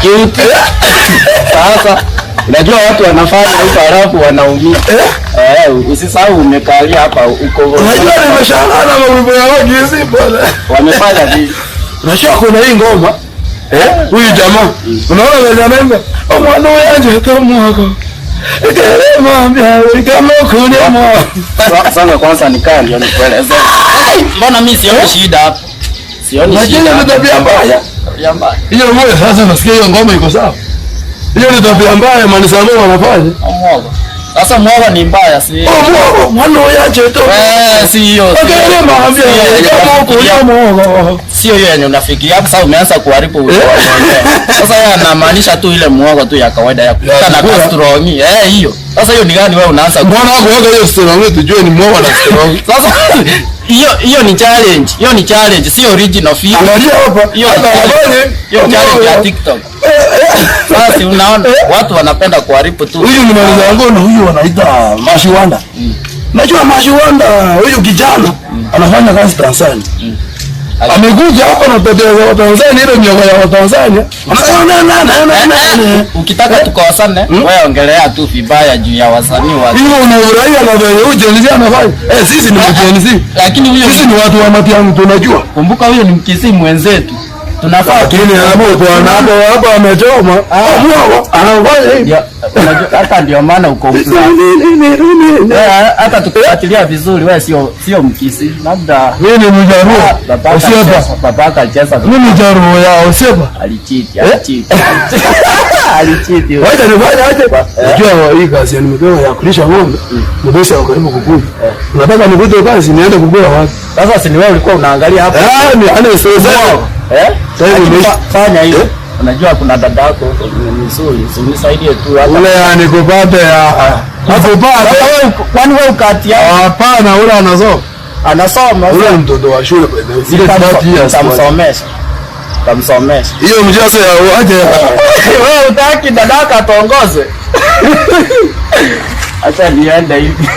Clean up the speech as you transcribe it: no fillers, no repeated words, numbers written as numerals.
Guilty. Sasa unajua watu wanafanya huko halafu wanaumia. Eh, usisahau umekalia hapa uko. Unajua nimeshangaa na mawimbo ya Wakisii bwana. Wamefanya vipi? Unajua kuna hii ngoma. Eh, huyu jamaa. Unaona venye anaimba? Omwana uyanje tomwako. Sasa kwanza nikaa ndio nikueleze. Mbona mimi sioni shida hapa? Sioni Unajua shida. ni tabia mbaya. Tabia mbaya. Hiyo wewe sasa nasikia hiyo ngoma iko sawa. Hiyo ni tabia mbaya manisano wanafanya. Mwogo. Sasa mwogo ni mbaya si? Oh, mwogo, mwana uyanje to. Eh, si hiyo. Okere mambia, kama kulia mwogo. Sio hiyo yenye unafikiria hapo. Sasa umeanza kuharibu uso wako mwenyewe. Sasa yeye anamaanisha tu ile muogo tu ya kawaida ya kupika na kukula. kastroni. Eh, hiyo. Sasa hiyo ni gani wewe unaanza Mbona hakuweka hiyo strong tujue ni mwogo na strong. Sasa hiyo hiyo ni challenge. Hiyo ni challenge, sio original feel. Angalia hapa. Hiyo ni Hata challenge. anafanya. Hiyo challenge ya TikTok. Sasa si unaona watu wanapenda kuharibu tu. Huyu ni maliza ngono, huyu wanaita Mashiwanda. Najua Mashiwanda, huyu kijana anafanya kazi Tanzania. Amekuja hapa na tabia za Watanzania, ile miogo ya Watanzania. Anasema na na na na na na. Ukitaka tukosane, wewe ongelea tu vibaya juu ya wasanii wa Hivyo unafurahia na venye huyu Gen Z anafanya. Eh, sisi ni Gen Z. Lakini huyo Sisi ni watu wa Matiang'i tunajua. Kumbuka huyo ni Mkisii mwenzetu. Tunafaa Lakini hapo kwa hapo hapo amechoma. Mwogo anafanya hivi. Ndio, unajua hata ndio maana uko wewe, hata tukifuatilia vizuri wewe sio Mkisii. Labda Mimi ni Mjaruo. babaka Osiepa. babaka alicheza Mimi ni Mjaruo ya Osiepa. alichiti alichiti alichiti. Wacha nifanye aje? Unajua hii kazi ya nimepewa ya kulisha ng'ombe, mdosi wa karibu kukuja. Unataka nikute kazi niende kukula wapi? Sasa si ni wewe ulikuwa unaangalia hapo. Ah, ni ana sasa. Eh? Sasa Lakini nimeisha. fanya hiyo. Unajua kuna dada yako huko ni mzuri, si unisaidie tu hata. Ule ya nikupate ya nikupate. Sasa wewe kwani wewe ukati yao Hapana, ule anasoma. anasoma. Ule ni mtoto wa shule by the way. Zile 30 years. Utamsomesha. Utamsomesha. Hiyo mjazo ya aje. Wewe utaki dadaka atongoze? Acha niende hivi.